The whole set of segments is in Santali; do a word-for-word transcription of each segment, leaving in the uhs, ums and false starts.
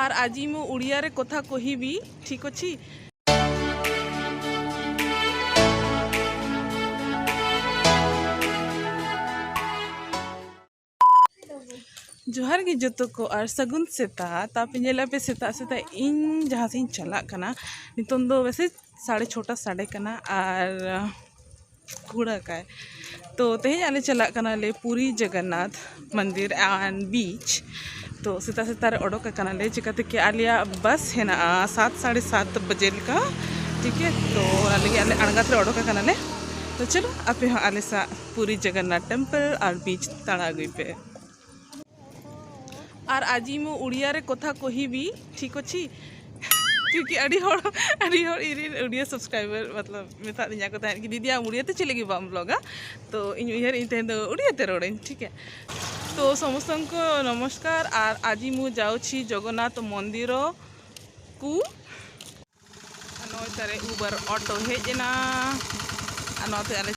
ଆର୍ ଆଜି ମୁଁ ଓଡ଼ିଆରେ କଥା କହିବି, ଠିକ୍ ଅଛି? ᱡᱚᱦᱟᱨ ᱜᱮ ᱡᱚᱛᱚ ᱠᱚ ᱟᱨ ᱥᱟᱹᱜᱩᱱ ᱥᱮᱛᱟᱜ᱾ ᱛᱟᱯᱮ ᱧᱮᱞᱟ ᱯᱮ ᱥᱮᱛᱟᱜ ᱥᱮᱛᱟᱜ ᱤᱧ ᱡᱟᱦᱟᱸ ᱥᱮᱫ ᱤᱧ ᱪᱟᱞᱟᱜ ᱠᱟᱱᱟ᱾ ᱱᱤᱛᱚᱝ ᱫᱚ ᱵᱮᱥᱮ ᱥᱟᱲᱮ ᱪᱷᱚᱴᱟ ᱥᱟᱰᱮ ᱠᱟᱱᱟ ᱟᱨ ᱠᱩᱲᱟᱹ ᱠᱟᱭ᱾ ᱛᱚ ᱛᱮᱦᱮᱧ ᱟᱞᱮ ᱪᱟᱞᱟᱜ ᱠᱟᱱᱟᱞᱮ ᱯᱩᱨᱤ ᱡᱚᱜᱚᱱᱱᱟᱛᱷ ᱢᱚᱱᱫᱤᱨ and beach᱾ ᱛᱚ ᱥᱮᱛᱟᱜ ᱥᱮᱛᱟᱜ ᱨᱮ ᱚᱰᱚᱠ ᱟᱠᱟᱱᱟᱞᱮ, ᱪᱤᱠᱟᱹᱛᱮ ᱠᱤ ᱟᱞᱮᱭᱟᱜ ᱵᱟᱥ ᱦᱮᱱᱟᱜᱼᱟ ᱥᱟᱛ ᱥᱟᱲᱮ ᱥᱟᱛ ᱵᱟᱡᱮ ᱞᱮᱠᱟ, ᱴᱷᱤᱠ ᱜᱮᱭᱟ᱾ ᱛᱚ ᱚᱱᱟ ᱞᱟᱹᱜᱤᱫ ᱟᱞᱮ ᱟᱬᱜᱟᱛ ᱨᱮ ᱚᱰᱚᱠ ᱟᱠᱟᱱᱟᱞᱮ᱾ ᱛᱚ ᱪᱚᱞᱚ ᱟᱯᱮ ᱦᱚᱸ ᱟᱞᱮ ᱥᱟᱶ ᱯᱩᱨᱤ ᱡᱚᱜᱚᱱᱱᱟᱛᱷ temple ᱟᱨ beach ᱫᱟᱬᱟ ᱟᱹᱜᱩᱭ ᱯᱮ᱾ ᱟᱨ ᱟᱡᱤ ᱢᱩ ᱩᱲᱤᱭᱟ ᱨᱮ ᱠᱚᱛᱷᱟ ᱠᱚᱦᱤᱵᱤ, ᱴᱷᱤᱠ ᱚᱪᱷᱤ? ᱠᱤᱭᱩᱠᱤ ᱟᱹᱰᱤ ᱦᱚᱲ, ᱟᱹᱰᱤ ᱦᱚᱲ ᱤᱧ ᱨᱮᱱ ᱩᱲᱤᱭᱟ subscriber ᱢᱚᱛᱞᱚᱵ ᱢᱮᱛᱟᱫᱤᱧᱟ ᱠᱚ ᱛᱟᱦᱮᱸᱫ ᱠᱤ, "ᱫᱤᱫᱤ, ᱟᱢ ᱩᱲᱤᱭᱟ ᱛᱮ ᱪᱮᱫ ᱞᱟᱹᱜᱤᱫ ᱵᱟᱢ vlogᱟ?" ᱛᱚ ᱤᱧ ᱩᱭᱦᱟᱹᱨ ᱤᱧ ᱛᱮᱦᱮᱧ ᱫᱚ ᱩᱲᱤᱭᱟ ᱛᱮ ᱨᱚᱲᱟᱹᱧ, ᱴᱷᱤᱠ ᱜᱮᱭᱟ? ᱛᱚ ᱥᱚᱢᱚᱥᱛᱚᱝᱠᱚ ᱱᱚᱢᱚᱥᱠᱟᱨ, ᱟᱨ ᱟᱡᱤ ᱢᱩ ᱡᱟᱣᱪᱷᱤ ᱡᱚᱜᱚᱱᱱᱟᱛᱷ ᱢᱚᱱᱫᱤᱨᱚ ᱠᱩ᱾ ᱟᱨ ᱱᱚᱜᱼᱚᱭ ᱛᱟᱨᱮ Uber auto ᱦᱮᱡ ᱮᱱᱟ᱾ ᱟᱨ ᱱᱚᱛᱮ ᱟᱞᱮ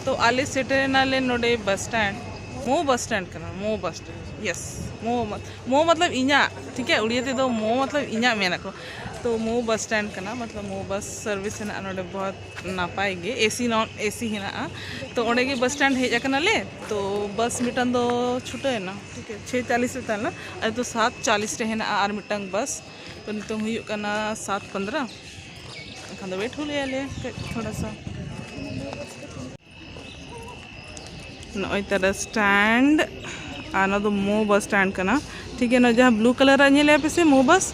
ᱛᱚ ᱟᱞᱮ ᱥᱮᱴᱮᱨᱮᱱᱟᱞᱮ ᱱᱚᱰᱮ ᱵᱟᱥ ᱥᱴᱮᱱᱰ, ᱢᱳ ᱵᱟᱥ ᱥᱴᱮᱱᱰ ᱠᱟᱱᱟ, ᱢᱳ ᱵᱟᱥ ᱥᱴᱮᱱᱰ, ᱭᱮᱥ, ᱢᱳ ᱢᱚ-, ᱢᱳ ᱢᱚᱛᱞᱚᱵ ᱤᱧᱟᱹᱜ, ᱴᱷᱤᱠ ᱜᱮᱭᱟ, ᱩᱲᱤᱭᱟ ᱛᱮᱫᱚ ᱢᱳ ᱢᱚᱛᱞᱚᱵ ᱤᱧᱟᱹᱜ ᱢᱮᱱᱟᱠᱚ᱾ ᱛᱚ ᱢᱳ ᱵᱟᱥ ᱥᱴᱮᱱᱰ ᱠᱟᱱᱟ, ᱢᱚᱛᱞᱚᱵ ᱢᱳ ᱵᱟᱥ ᱥᱟᱨᱵᱷᱤᱥ ᱦᱮᱱᱟᱜᱼᱟ ᱱᱚᱰᱮ, ᱵᱚᱦᱚᱛ ᱱᱟᱯᱟᱭ ᱜᱮ, ᱮᱥᱤ ᱱᱚᱱ ᱮᱥᱤ ᱦᱮᱱᱟᱜᱼᱟ᱾ ᱛᱚ ᱚᱸᱰᱮ ᱜᱮ ᱵᱟᱥ ᱥᱴᱮᱱᱰ ᱦᱮᱡ ᱟᱠᱟᱱᱟᱞᱮ᱾ ᱛᱚ ᱵᱟᱥ ᱢᱤᱫᱴᱟᱝ ᱫᱚ ᱪᱷᱩᱴᱟᱹᱣ ᱮᱱᱟ, ᱴᱷᱤᱠ ᱜᱮᱭᱟ, ᱪᱷᱚᱭ ᱪᱟᱞᱤᱥ ᱨᱮ ᱛᱟᱦᱮᱸ ᱞᱮᱱᱟ, ᱟᱫᱚ ᱥᱟᱛ ᱪᱟᱞᱤᱥ ᱨᱮ ᱦᱮᱱᱟᱜᱼᱟ ᱟᱨ ᱢᱤᱫᱴᱟᱝ ᱵᱟᱥ᱾ ᱛᱚ ᱱᱤᱛᱚᱝ ᱦᱩᱭᱩᱜ ᱠᱟᱱᱟ ᱥᱟᱛ ᱯᱚᱱᱫᱽᱨᱚ᱾ ᱟᱫᱚ ᱣᱮᱴ ᱦᱩᱭ ᱞᱮᱭᱟ ᱞᱮ ᱠᱟᱹᱡ ᱛᱷᱚᱲᱟ ᱥᱟ᱾ ᱱᱚᱜᱼᱚᱭ ᱛᱟᱨᱟ ᱥᱴᱮᱱᱰ, ᱟᱨ ᱱᱚᱣᱟ ᱫᱚ ᱢᱳ ᱵᱟᱥ ᱥᱴᱮᱱᱰ ᱠᱟᱱᱟ᱾ ᱴᱷᱤᱠ ᱜᱮᱭᱟ, ᱱᱚᱣᱟ ᱡᱟᱦᱟᱸ ᱵᱞᱩ ᱠᱟᱞᱟᱨᱟᱜ ᱧᱮᱞᱮᱫᱼᱟ ᱯᱮ ᱥᱮ ᱢᱳ ᱵᱟᱥ,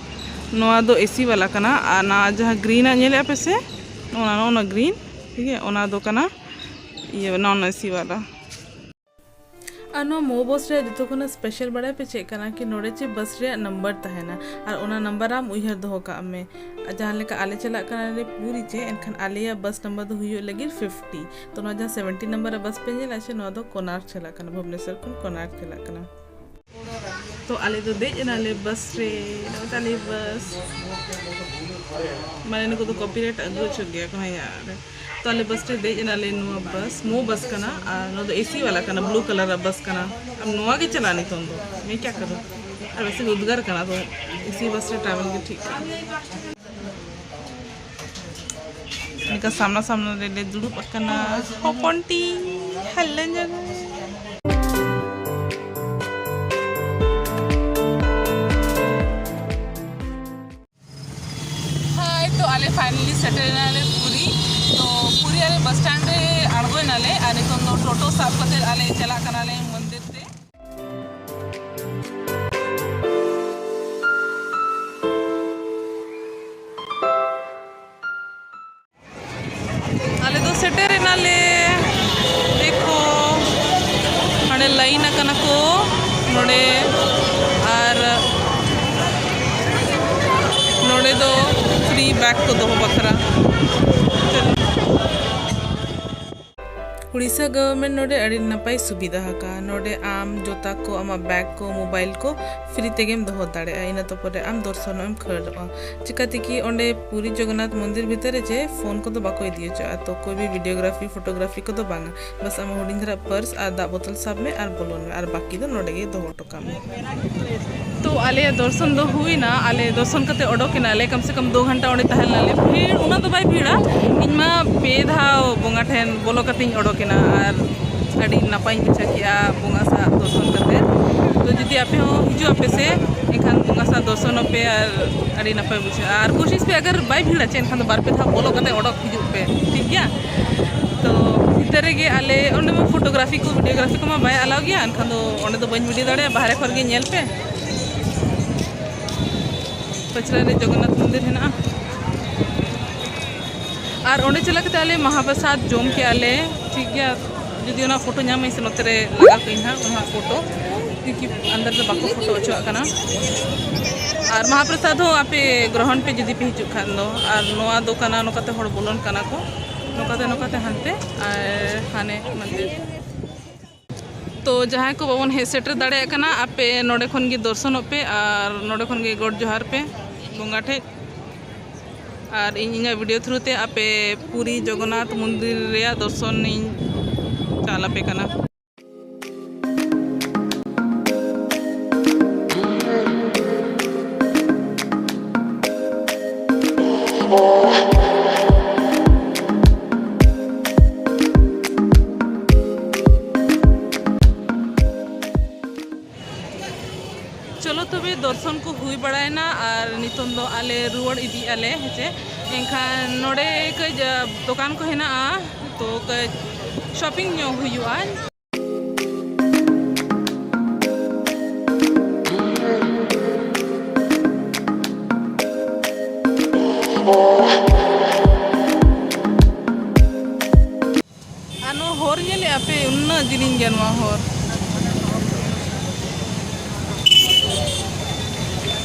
ᱱᱚᱣᱟ ᱫᱚ ᱮᱥᱤ ᱵᱟᱞᱟ ᱠᱟᱱᱟ᱾ ᱟᱨ ᱱᱚᱣᱟ ᱡᱟᱦᱟᱸ ᱜᱨᱤᱱᱟᱜ ᱧᱮᱞᱮᱫᱼᱟ ᱯᱮ ᱥᱮ, ᱱᱚᱜᱼᱚ ᱱᱚᱣᱟ ᱜᱨᱤᱱ, ᱴᱷᱤᱠ ᱜᱮᱭᱟ, ᱚᱱᱟ ᱫᱚ ᱠᱟᱱᱟ ᱤᱭᱟᱹ ᱱᱚᱱ ᱮᱥᱤ ᱵᱟᱞᱟ᱾ ᱟᱨ ᱱᱚᱣᱟ ᱢᱳ ᱵᱟᱥ ᱨᱮᱭᱟᱜ ᱡᱚᱛᱚ ᱠᱷᱚᱱᱟᱜ ᱥᱯᱮᱥᱟᱞ ᱵᱟᱲᱟᱭ ᱯᱮ ᱪᱮᱫ ᱠᱟᱱᱟ ᱠᱤ, ᱱᱚᱰᱮ ᱪᱮᱫ ᱵᱟᱥ ᱨᱮᱭᱟᱜ ᱱᱟᱢᱵᱟᱨ ᱛᱟᱦᱮᱱᱟ, ᱟᱨ ᱚᱱᱟ ᱱᱟᱢᱵᱟᱨ ᱟᱢ ᱩᱭᱦᱟᱹᱨ ᱫᱚᱦᱚ ᱠᱟᱜ ᱢᱮ᱾ ᱟᱨ ᱡᱟᱦᱟᱸ ᱞᱮᱠᱟ ᱟᱞᱮ ᱪᱟᱞᱟᱜ ᱠᱟᱱᱟ ᱞᱮ ᱯᱩᱨᱤ ᱪᱮ, ᱮᱱᱠᱷᱟᱱ ᱟᱞᱮᱭᱟᱜ ᱵᱟᱥ ᱱᱟᱢᱵᱟᱨ ᱫᱚ ᱦᱩᱭᱩᱜ ᱞᱟᱹᱜᱤᱫ ᱯᱷᱤᱯᱴᱤ᱾ ᱛᱚ ᱱᱚᱣᱟ ᱡᱟᱦᱟᱸ ᱥᱮᱵᱷᱮᱱᱴᱤ ᱱᱟᱢᱵᱟᱨ ᱨᱮ ᱵᱟᱥ ᱯᱮ ᱧᱮᱞᱟ ᱥᱮ, ᱱᱚᱣᱟ ᱫᱚ ᱠᱚᱱᱟᱨᱠ ᱪᱟᱞᱟᱜ ᱠᱟᱱᱟ, ᱵᱷᱩᱵᱽᱱᱮᱥᱚᱨ ᱠᱷᱚᱱ ᱠᱚᱱᱟᱨᱠ ᱪᱟᱞᱟᱜ ᱠᱟᱱᱟ᱾ ᱛᱚ ᱟᱞᱮ ᱫᱚ ᱫᱮᱡ ᱮᱱᱟᱞᱮ ᱵᱟᱥ ᱨᱮ, ᱱᱚᱜᱼᱚᱭ ᱛᱟᱞᱮ ᱵᱟᱥ᱾ ᱢᱟᱱᱮ ᱱᱩᱠᱩ ᱫᱚ ᱠᱚᱯᱤᱨᱟᱭᱤᱴ ᱟᱹᱜᱩ ᱦᱚᱪᱚ ᱜᱮᱭᱟ ᱠᱚ, ᱦᱮᱸ ᱭᱟᱨ᱾ ᱛᱚ ᱟᱞᱮ ᱵᱟᱥ ᱨᱮ ᱫᱮᱡ ᱮᱱᱟᱞᱮ, ᱱᱚᱣᱟ ᱵᱟᱥ ᱢᱳ ᱵᱟᱥ ᱠᱟᱱᱟ, ᱟᱨ ᱱᱚᱣᱟ ᱫᱚ ᱮᱥᱤ ᱵᱟᱞᱟ ᱠᱟᱱᱟ, ᱵᱞᱩ ᱠᱟᱞᱟᱨ ᱨᱟᱜ ᱵᱟᱥ ᱠᱟᱱᱟ᱾ ᱟᱨ ᱱᱚᱣᱟ ᱜᱮ ᱪᱟᱞᱟᱜᱼᱟ ᱱᱤᱛᱚᱝ ᱫᱚ, ᱢᱮ ᱠᱭᱟ ᱠᱟᱨᱩ? ᱟᱨ ᱵᱮᱥᱤ ᱩᱫᱽᱜᱟᱹᱨ ᱠᱟᱱᱟ, ᱛᱚ ᱮᱥᱤ ᱵᱟᱥ ᱨᱮ ᱴᱨᱟᱵᱷᱮᱞ ᱜᱮ ᱴᱷᱤᱠ ᱠᱟᱱᱟ᱾ ᱱᱤᱝᱠᱟ ᱥᱟᱢᱱᱟ ᱥᱟᱢᱱᱟ ᱨᱮᱞᱮ ᱫᱩᱲᱩᱵ ᱟᱠᱟᱱᱟ᱾ ᱦᱚᱯᱚᱱ ᱴᱤ, ᱦᱮᱞᱳ ᱧᱚᱜ᱾ ᱦᱟᱭ, ᱛᱚ ᱟᱞᱮ ᱯᱷᱟᱭᱱᱟᱞᱤ ᱥᱮᱴᱮᱨ ᱮᱱᱟᱞᱮ ᱯᱩᱨᱤ᱾ ᱛᱚ ᱯᱩᱨᱤ ᱟᱞᱮ ᱵᱟᱥ ᱥᱴᱮᱱᱰ ᱨᱮ ᱟᱬᱜᱚᱭᱮᱱᱟᱞᱮ, ᱟᱨ ᱱᱤᱛᱚᱝ ᱫᱚ ᱴᱳᱴᱳ ᱥᱟᱵ ᱠᱟᱛᱮ ᱟᱞᱮ ᱪᱟᱞᱟᱜ ᱠᱟᱱᱟᱞᱮ ᱢᱚᱱᱫᱤᱨ ᱛᱮ᱾ ᱟᱞᱮ ᱫᱚ ᱥᱮᱴᱮᱨ ᱮᱱᱟᱞᱮ᱾ ᱫᱮᱠᱷᱳ, ᱦᱟᱸᱰᱮ ᱞᱟᱭᱤᱱ ᱟᱠᱟᱱᱟ ᱠᱚ ᱱᱚᱰᱮ, ᱟᱨ ᱱᱚᱰᱮ ᱫᱚ ᱯᱷᱨᱤ ᱵᱮᱜᱽ ᱠᱚ ᱫᱚᱦᱚ ᱵᱟᱠᱷᱨᱟ᱾ ᱩᱲᱤᱥᱥᱟ ᱜᱚᱵᱷᱚᱨᱱᱢᱮᱱᱴ ᱱᱚᱰᱮ ᱟᱹᱰᱤ ᱱᱟᱯᱟᱭ ᱥᱩᱵᱤᱫᱷᱟ ᱟᱠᱟᱫᱼᱟ᱾ ᱱᱚᱰᱮ ᱟᱢ ᱡᱩᱛᱟ ᱠᱚ, ᱟᱢᱟᱜ ᱵᱮᱜᱽ ᱠᱚ, ᱢᱳᱵᱟᱭᱤᱞ ᱠᱚ ᱯᱷᱨᱤ ᱛᱮᱜᱮᱢ ᱫᱚᱦᱚ ᱫᱟᱲᱮᱭᱟᱜᱼᱟ᱾ ᱤᱱᱟᱹ ᱛᱟᱨᱯᱚᱨᱮ ᱟᱢ ᱫᱚᱨᱥᱚᱱᱚᱜ ᱮᱢ ᱠᱷᱟᱹᱲᱚᱜᱼᱟ᱾ ᱪᱤᱠᱟᱹᱛᱮ ᱠᱤ ᱚᱸᱰᱮ ᱯᱩᱨᱤ ᱡᱚᱜᱚᱱᱱᱟᱛᱷ ᱢᱚᱱᱫᱤᱨ ᱵᱷᱤᱛᱟᱹᱨ ᱨᱮ ᱡᱮ ᱯᱷᱳᱱ ᱠᱚᱫᱚ ᱵᱟᱠᱚ ᱤᱫᱤ ᱦᱚᱪᱚᱜᱼᱟ, ᱛᱚ ᱠᱚᱭ ᱵᱷᱤ ᱵᱷᱤᱰᱤᱭᱳᱜᱨᱟᱯᱷᱤ, ᱯᱷᱳᱴᱳᱜᱨᱟᱯᱷᱤ ᱠᱚᱫᱚ ᱵᱟᱝᱟ᱾ ᱵᱟᱥ ᱟᱢᱟᱜ ᱦᱩᱰᱤᱧ ᱫᱷᱟᱨᱟ ᱯᱟᱨᱥ ᱟᱨ ᱫᱟᱜ ᱵᱳᱛᱚᱞ ᱥᱟᱵ ᱢᱮ ᱟᱨ ᱵᱚᱞᱚᱱ ᱢᱮ, ᱟᱨ ᱵᱟᱹᱠᱤ ᱫᱚ ᱱᱚᱰᱮ ᱜᱮ ᱫᱚᱦᱚ ᱦᱚᱴᱚ ᱠᱟᱜ ᱢᱮ᱾ ᱛᱚ ᱟᱞᱮᱭᱟᱜ ᱫᱚᱨᱥᱚᱱ ᱫᱚ ᱦᱩᱭᱱᱟ, ᱟᱞᱮ ᱫᱚᱨᱥᱚᱱ ᱠᱟᱛᱮ ᱚᱰᱚᱠ ᱮᱱᱟᱞᱮ, ᱠᱟᱢ ᱥᱮ ᱠᱟᱢ ᱫᱩ ᱜᱷᱚᱱᱴᱟ ᱚᱸᱰᱮ ᱛᱟᱦᱮᱸ ᱞᱮᱱᱟᱞᱮ᱾ ᱵᱷᱤᱲ ᱩᱱᱟᱹᱜ ᱫᱚ ᱵᱟᱭ ᱵᱷᱤᱲᱟ, ᱤᱧ ᱢᱟ ᱯᱮ ᱫᱷᱟᱣ ᱵᱚᱸᱜᱟ ᱴᱷᱮᱱ ᱵᱚᱞᱚ ᱠᱟᱛᱮᱧ ᱚᱰᱚᱠ ᱮᱱᱟ, ᱟᱨ ᱟᱹᱰᱤ ᱱᱟᱯᱟᱭᱤᱧ ᱵᱩᱡᱷᱟᱹᱣ ᱠᱮᱜᱼᱟ ᱵᱚᱸᱜᱟ ᱥᱟᱶ ᱫᱚᱨᱥᱚᱱ ᱠᱟᱛᱮ᱾ ᱛᱚ ᱡᱩᱫᱤ ᱟᱯᱮ ᱦᱚᱸ ᱦᱤᱡᱩᱜ ᱟᱯᱮ ᱥᱮ, ᱮᱱᱠᱷᱟᱱ ᱵᱚᱸᱜᱟ ᱥᱟᱶ ᱫᱚᱨᱥᱚᱱᱚᱜ ᱯᱮ ᱟᱨ ᱟᱹᱰᱤ ᱱᱟᱯᱟᱭ ᱵᱩᱡᱷᱟᱹᱜᱼᱟ᱾ ᱟᱨ ᱠᱳᱥᱤᱥ ᱯᱮ, ᱟᱜᱟᱨ ᱵᱟᱭ ᱵᱷᱤᱲᱟ ᱪᱮ, ᱮᱱᱠᱷᱟᱱ ᱫᱚ ᱵᱟᱨ ᱯᱮ ᱫᱷᱟᱣ ᱵᱚᱞᱚ ᱠᱟᱛᱮ ᱚᱰᱚᱠ ᱦᱤᱡᱩᱜ ᱯᱮ, ᱴᱷᱤᱠ ᱜᱮᱭᱟ? ᱛᱚ ᱵᱷᱤᱛᱟᱹᱨ ᱨᱮᱜᱮ ᱟᱞᱮ ᱚᱸᱰᱮ ᱢᱟ ᱯᱷᱳᱴᱳᱜᱨᱟᱯᱷᱤ ᱠᱚ, ᱵᱷᱤᱰᱤᱭᱳᱜᱨᱟᱯᱷᱤ ᱠᱚᱢᱟ ᱵᱟᱭ ᱟᱞᱟᱣ ᱜᱮᱭᱟ, ᱮᱱᱠᱷᱟᱱ ᱫᱚ ᱚᱸᱰᱮ ᱫᱚ ᱵᱟᱹᱧ ᱵᱷᱤᱰᱤᱭᱳ ᱫᱟᱲᱮᱭᱟᱜᱼᱟ᱾ ᱵᱟᱦᱨᱮ ᱠᱷᱚᱱ ᱜᱮ ᱧᱮᱞ ᱯᱮ᱾ ᱯᱟᱪᱷᱞᱟ ᱨᱮ ᱡᱚᱜᱚᱱᱱᱟᱛᱷ ᱢᱚᱱᱫᱤᱨ ᱦᱮᱱᱟᱜᱼᱟ᱾ ᱟᱨ ᱚᱸᱰᱮ ᱪᱟᱞᱟᱣ ᱠᱟᱛᱮ ᱟᱞᱮ ᱢᱟᱦᱟᱯᱨᱟᱥᱟᱫᱽ ᱡᱚᱢ ᱠᱮᱜᱼᱟ ᱞᱮ, ᱴᱷᱤᱠ ᱜᱮᱭᱟ᱾ ᱡᱩᱫᱤ ᱚᱱᱟ ᱯᱷᱳᱴᱳ ᱧᱟᱢᱟᱹᱧ ᱥᱮ, ᱱᱚᱛᱮ ᱨᱮ ᱞᱟᱜᱟᱣ ᱠᱟᱹᱧ ᱦᱟᱸᱜ ᱚᱱᱟ ᱯᱷᱳᱴᱳ, ᱠᱤᱭᱩᱠᱤ ᱟᱱᱫᱟᱨ ᱫᱚ ᱵᱟᱠᱚ ᱯᱷᱳᱴᱳ ᱦᱚᱪᱚᱣᱟᱜ ᱠᱟᱱᱟ᱾ ᱟᱨ ᱢᱟᱦᱟᱯᱨᱟᱥᱟᱫᱽ ᱦᱚᱸ ᱟᱯᱮ ᱜᱨᱚᱦᱚᱱ ᱯᱮ ᱡᱩᱫᱤ ᱯᱮ ᱦᱤᱡᱩᱜ ᱠᱷᱟᱱ ᱫᱚ᱾ ᱟᱨ ᱱᱚᱣᱟ ᱫᱚ ᱠᱟᱱᱟ, ᱱᱚᱝᱠᱟᱛᱮ ᱦᱚᱲ ᱵᱚᱞᱚᱱ ᱠᱟᱱᱟ ᱠᱚ, ᱱᱚᱝᱠᱟᱛᱮ ᱱᱚᱝᱠᱟᱛᱮ ᱦᱟᱱᱛᱮ ᱟᱨ ᱦᱟᱱᱮ ᱢᱚᱱᱫᱤᱨ᱾ ᱛᱚ ᱡᱟᱦᱟᱸᱭ ᱠᱚ ᱵᱟᱵᱚᱱ ᱦᱮᱡ ᱥᱮᱴᱮᱨ ᱫᱟᱲᱮᱭᱟᱜ ᱠᱟᱱᱟ, ᱟᱯᱮ ᱱᱚᱰᱮ ᱠᱷᱚᱱ ᱜᱮ ᱫᱚᱨᱥᱚᱱᱚᱜ ᱯᱮ ᱟᱨ ᱱᱚᱰᱮ ᱠᱷᱚᱱ ᱜᱮ ᱜᱚᱰ ᱡᱚᱦᱟᱨ ᱯᱮ ᱵᱚᱸᱜᱟ ᱴᱷᱮᱡ᱾ ᱟᱨ ᱤᱧ ᱤᱧᱟᱹᱜ ᱵᱷᱤᱰᱤᱭᱳ ᱛᱷᱨᱩ ᱛᱮ ᱟᱯᱮ ᱯᱩᱨᱤ ᱡᱚᱜᱚᱱᱱᱟᱛᱷ ᱢᱚᱱᱫᱤᱨ ᱨᱮᱭᱟᱜ ᱫᱚᱨᱥᱚᱱ ᱤᱧ ᱪᱟᱞ ᱟᱯᱮ ᱠᱟᱱᱟ᱾ ᱪᱚᱞᱚ ᱛᱚᱵᱮ, ᱫᱚᱨᱥᱚᱱ ᱠᱚ ᱦᱩᱭ ᱵᱟᱲᱟᱭᱮᱱᱟ ᱟᱨ ᱱᱤᱛᱚᱝ ᱫᱚ ᱟᱞᱮ ᱨᱩᱣᱟᱹᱲ ᱤᱫᱤᱜ ᱟᱞᱮ, ᱦᱮᱸᱪᱮ᱾ ᱮᱱᱠᱷᱟᱱ ᱱᱚᱰᱮ ᱠᱟᱹᱡ, ᱟ, ᱫᱚᱠᱟᱱ ᱠᱚ ᱦᱮᱱᱟᱜᱼᱟ, ᱛᱚ ᱠᱟᱹᱡ ᱥᱚᱯᱤᱝ ᱧᱚᱜ ᱦᱩᱭᱩᱜᱼᱟ᱾ ᱟᱨ ᱱᱚᱣᱟ ᱦᱚᱨ ᱧᱮᱞᱮᱫᱼᱟ ᱯᱮ, ᱩᱱᱟᱹᱜ ᱡᱤᱞᱤᱧ ᱜᱮᱭᱟ ᱱᱚᱣᱟ ᱦᱚᱨ᱾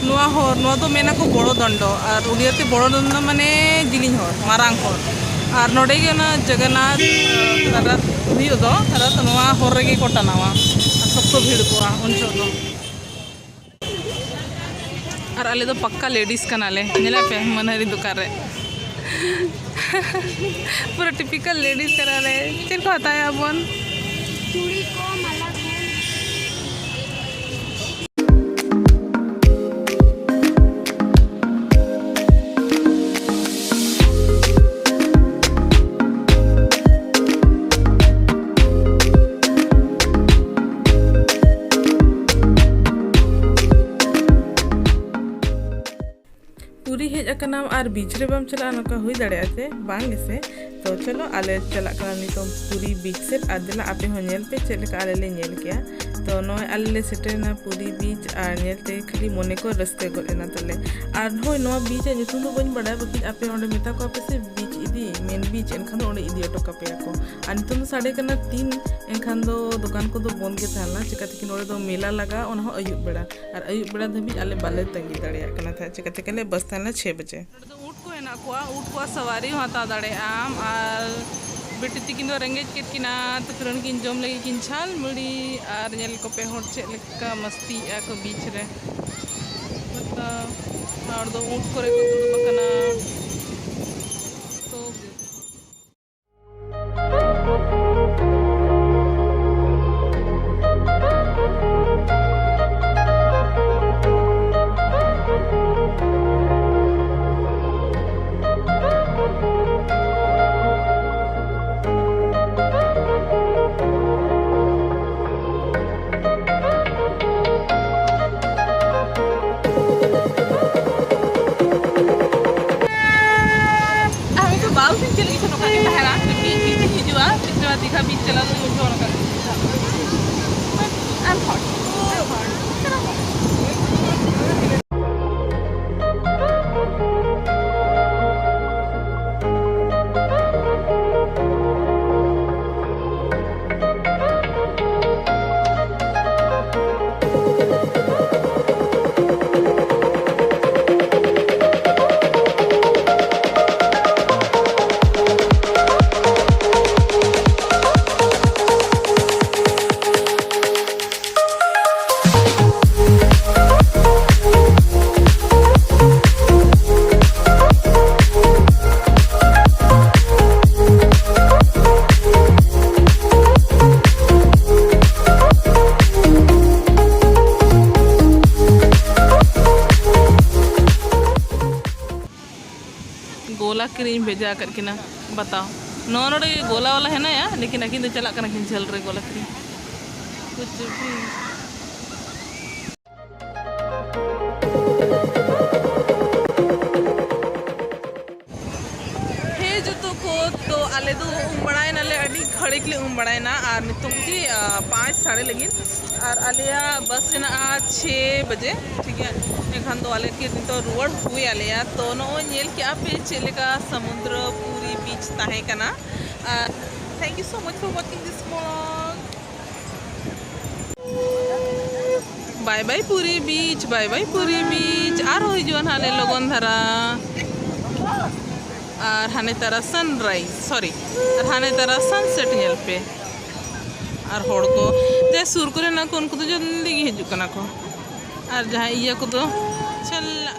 ᱱᱚᱣᱟ ᱦᱚᱨ, ᱱᱚᱣᱟ ᱫᱚ ᱢᱮᱱᱟᱠᱚ ᱵᱚᱲᱚ ᱫᱚᱱᱰᱚ, ᱟᱨ ᱩᱲᱤᱭᱟ ᱛᱮ ᱵᱚᱲᱚ ᱫᱚᱱᱰᱚ ᱢᱟᱱᱮ ᱡᱤᱞᱤᱧ ᱦᱚᱨ, ᱢᱟᱨᱟᱝ ᱦᱚᱨ᱾ ᱟᱨ ᱱᱚᱰᱮ ᱜᱮ ᱚᱱᱟ ᱡᱚᱜᱚᱱᱱᱟᱛᱷ, ᱟᱸ, ᱨᱟᱛᱷ ᱦᱩᱭᱩᱜ ᱫᱚ, ᱨᱟᱛᱷ ᱱᱚᱣᱟ ᱦᱚᱨ ᱨᱮᱜᱮ ᱠᱚ ᱴᱟᱱᱟᱣᱟ᱾ ᱟᱨ ᱥᱚᱠᱛᱚ ᱵᱷᱤᱲ ᱠᱚᱜᱼᱟ ᱩᱱ ᱡᱚᱦᱚᱜ ᱫᱚ᱾ ᱟᱨ ᱟᱞᱮ ᱫᱚ ᱯᱟᱠᱠᱟ ᱞᱮᱰᱤᱥ ᱠᱟᱱᱟᱞᱮ, ᱧᱮᱞᱮᱫ ᱯᱮ ᱢᱟᱹᱱᱦᱟᱹᱨᱤ ᱫᱚᱠᱟᱱ ᱨᱮ᱾ ᱯᱩᱨᱟᱹ ᱴᱤᱯᱤᱠᱟᱞ ᱞᱮᱰᱤᱥ ᱠᱟᱱᱟᱞᱮ᱾ ᱪᱮᱫ ᱠᱚ ᱦᱟᱛᱟᱣᱟ ᱵᱚᱱ? ᱪᱩᱲᱤ ᱠᱚ, ᱢᱟᱞᱟ ᱠᱚ᱾ ᱵᱤᱪ ᱨᱮ ᱵᱟᱢ ᱪᱟᱞᱟᱜᱼᱟ, ᱱᱚᱝᱠᱟ ᱦᱩᱭ ᱫᱟᱲᱮᱭᱟᱜᱼᱟ ᱥᱮ? ᱵᱟᱝ ᱜᱮᱥᱮ? ᱛᱚ ᱪᱚᱞᱚ, ᱟᱞᱮ ᱪᱟᱞᱟᱜ ᱠᱟᱱᱟ ᱱᱤᱛᱚᱝ ᱯᱩᱨᱤ ᱵᱤᱪ ᱥᱮᱫ᱾ ᱟᱨ ᱫᱮᱞᱟ, ᱟᱯᱮ ᱦᱚᱸ ᱧᱮᱞ ᱯᱮ ᱪᱮᱫ ᱞᱮᱠᱟ ᱟᱞᱮ ᱞᱮ ᱧᱮᱞ ᱠᱮᱜᱼᱟ᱾ ᱛᱚ ᱱᱚᱜᱼᱚᱭ ᱟᱞᱮ ᱞᱮ ᱥᱮᱴᱮᱨᱮᱱᱟ ᱯᱩᱨᱤ ᱵᱤᱪ, ᱟᱨ ᱧᱮᱞ ᱛᱮ ᱠᱷᱟᱹᱞᱤ ᱢᱚᱱᱮ ᱠᱚ ᱨᱟᱹᱥᱠᱟᱹ ᱜᱚᱫ ᱮᱱᱟ ᱛᱟᱞᱮ᱾ ᱟᱨ ᱦᱳᱭ, ᱱᱚᱣᱟ ᱵᱤᱪ ᱟᱜ ᱧᱩᱛᱩᱢ ᱫᱚ ᱵᱟᱹᱧ ᱵᱟᱲᱟᱭᱟ, ᱵᱟᱠᱤ ᱟᱯᱮ ᱚᱸᱰᱮ ᱢᱮᱛᱟ ᱠᱚᱣᱟ ᱯᱮ ᱥᱮ ᱵᱤᱪ ᱤᱫᱤ, ᱢᱮᱱ ᱵᱤᱪ, ᱮᱱᱠᱷᱟᱱ ᱫᱚ ᱚᱸᱰᱮ ᱤᱫᱤ ᱦᱚᱴᱚ ᱠᱟᱯᱮᱭᱟ ᱠᱚ᱾ ᱟᱨ ᱱᱤᱛᱚᱝ ᱫᱚ ᱥᱟᱰᱮ ᱠᱟᱱᱟ ᱛᱤᱱ, ᱮᱱᱠᱷᱟᱱ ᱫᱚ ᱫᱚᱠᱟᱱ ᱠᱚᱫᱚ ᱵᱚᱱᱫ ᱜᱮ ᱛᱟᱦᱮᱸ ᱞᱮᱱᱟ, ᱪᱤᱠᱟᱹᱛᱮ ᱠᱤ ᱱᱚᱰᱮ ᱫᱚ ᱢᱮᱞᱟ ᱞᱟᱜᱟᱜᱼᱟ, ᱚᱱᱟ ᱦᱚᱸ ᱟᱹᱭᱩᱵ ᱵᱮᱲᱟ᱾ ᱟᱨ ᱟᱹᱭᱩᱵ ᱵᱮᱲᱟ ᱫᱷᱟᱹᱵᱤᱡ ᱟᱞᱮ ᱵᱟᱞᱮ ᱛᱟᱺᱜᱤ ᱫᱟᱲᱮᱭᱟᱜ ᱠᱟᱱᱟ ᱛᱟᱦᱮᱸᱫ, ᱪᱤᱠᱟᱹᱛᱮ ᱜᱮᱞᱮ ᱵᱟᱥ ᱛᱟᱦᱮᱸ ᱞᱮᱱᱟ ᱪᱷᱮ ᱵᱟᱡᱮ᱾ ᱱᱚᱰᱮ ᱫᱚ ᱩᱴ ᱠᱚ ᱦᱮᱱᱟᱜ ᱠᱚᱣᱟ, ᱩᱴ ᱠᱚᱣᱟᱜ ᱥᱟᱣᱟᱨᱤ ᱦᱚᱸ ᱦᱟᱛᱟᱣ ᱫᱟᱲᱮᱭᱟᱜ ᱟᱢ᱾ ᱟᱨ ᱵᱤᱴᱤ ᱛᱤᱠᱤᱱ ᱫᱚ ᱨᱮᱸᱜᱮᱡ ᱠᱮᱫ ᱠᱤᱱᱟ, ᱛᱟᱹᱠᱨᱟᱹᱱ ᱠᱤᱱ ᱡᱚᱢ ᱞᱟᱹᱜᱤᱫ ᱠᱤᱱ ᱪᱷᱟᱞ ᱢᱩᱲᱤ᱾ ᱟᱨ ᱧᱮᱞ ᱠᱚᱯᱮ ᱦᱚᱲ ᱪᱮᱫ ᱞᱮᱠᱟ ᱢᱟᱥᱛᱤᱭᱮᱜᱼᱟ ᱠᱚ ᱵᱤᱪ ᱨᱮ᱾ ᱵᱟᱛᱟᱣ, ᱦᱚᱲ ᱫᱚ ᱩᱴ ᱠᱚᱨᱮ ᱠᱚ ᱫᱩᱲᱩᱵ ᱟᱠᱟᱱᱟ᱾ ᱛᱚ ᱟᱨ ᱦᱚᱭᱛᱳ ᱵᱟᱨ ᱫᱤᱱ ᱪᱮᱫ ᱞᱟᱹᱜᱤᱫ ᱪᱚ ᱱᱚᱝᱠᱟ ᱜᱮ ᱛᱟᱦᱮᱱᱟ, ᱢᱤᱫ ᱫᱤᱱ ᱦᱤᱡᱩᱜᱼᱟ, ᱛᱤᱥ ᱪᱚ ᱫᱤᱜᱷᱟ ᱵᱤᱪ ᱪᱟᱞᱟᱣ ᱞᱟᱹᱜᱤᱫ ᱩᱱ ᱡᱚᱠᱷᱚᱱ ᱱᱚᱝᱠᱟ ᱜᱮ ᱦᱤᱡᱩᱜᱼᱟ᱾ ᱟᱨ ᱦᱚᱲ, ᱟᱨ ᱦᱚᱲ᱾ ᱜᱳᱞᱟ ᱠᱤᱨᱤᱧ ᱵᱷᱮᱡᱟ ᱟᱠᱟᱫ ᱠᱤᱱᱟ᱾ ᱵᱟᱛᱟᱣ, ᱱᱚᱣᱟ ᱱᱚᱰᱮ ᱜᱳᱞᱟ ᱣᱟᱞᱟ ᱦᱮᱱᱟᱭᱟ, ᱞᱮᱠᱤᱱ ᱟᱹᱠᱤᱱ ᱫᱚ ᱪᱟᱞᱟᱜ ᱠᱟᱱᱟ ᱠᱤᱱ ᱡᱷᱟᱹᱞ ᱨᱮ ᱜᱳᱞᱟ ᱠᱤᱨᱤᱧ᱾ ᱠᱩᱪ ᱵᱷᱤ᱾ ᱡᱚᱛᱚ ᱠᱚ, ᱛᱚ ᱟᱞᱮ ᱫᱚ ᱩᱢ ᱵᱟᱲᱟᱭᱮᱱᱟᱞᱮ, ᱟᱹᱰᱤ ᱜᱷᱟᱹᱲᱤᱠ ᱞᱮ ᱩᱢ ᱵᱟᱲᱟᱭᱮᱱᱟ᱾ ᱟᱨ ᱱᱤᱛᱚᱝ ᱜᱮ ᱯᱟᱸᱪ ᱥᱟᱲᱮ ᱞᱟᱹᱜᱤᱫ, ᱟᱨ ᱟᱞᱮᱭᱟᱜ ᱵᱟᱥ ᱦᱮᱱᱟᱜᱼᱟ ᱪᱷᱮ ᱵᱟᱡᱮ, ᱴᱷᱤᱠ ᱜᱮᱭᱟ᱾ ᱮᱱᱠᱷᱟᱱ ᱫᱚ ᱟᱞᱮ ᱜᱮ ᱱᱤᱛᱚᱜ ᱨᱩᱣᱟᱹᱲ ᱦᱩᱭ ᱟᱞᱮᱭᱟ᱾ ᱛᱚ ᱱᱚᱜᱼᱚᱭ ᱧᱮᱞ ᱠᱮᱜᱼᱟ ᱯᱮ ᱪᱮᱫ ᱞᱮᱠᱟ ᱥᱚᱢᱩᱫᱨᱚ ᱯᱩᱨᱤ ᱵᱤᱪ ᱛᱟᱦᱮᱸ ᱠᱟᱱᱟ᱾ ᱟᱨ thank you so much for watching this vlog. Bye bye ᱯᱩᱨᱤ ᱵᱤᱪ, bye bye ᱯᱩᱨᱤ ᱵᱤᱪ᱾ ᱟᱨᱦᱚᱸ ᱦᱤᱡᱩᱜᱼᱟ ᱱᱟᱦᱟᱜ ᱞᱮ ᱞᱚᱜᱚᱱ ᱫᱷᱟᱨᱟ᱾ ᱟᱨ ᱦᱟᱱᱮ ᱛᱟᱨᱟ ᱥᱟᱱᱨᱟᱭᱤᱡᱽ, ᱥᱚᱨᱤ, ᱟᱨ ᱦᱟᱱᱮ ᱛᱟᱨᱟ ᱥᱟᱱᱥᱮᱴ ᱧᱮᱞ ᱯᱮ᱾ ᱟᱨ ᱦᱚᱲ ᱠᱚ, ᱡᱟᱦᱟᱸᱭ ᱥᱩᱨ ᱠᱚᱨᱮ ᱦᱮᱱᱟᱜ ᱠᱚ, ᱩᱱᱠᱩ ᱫᱚ ᱡᱚᱞᱫᱤ ᱜᱮ ᱦᱤᱡᱩᱜ ᱠᱟᱱᱟ ᱠᱚ᱾ ᱟᱨ ᱡᱟᱦᱟᱸᱭ ᱤᱭᱟᱹ ᱠᱚᱫᱚ ᱪᱟᱞᱟᱜ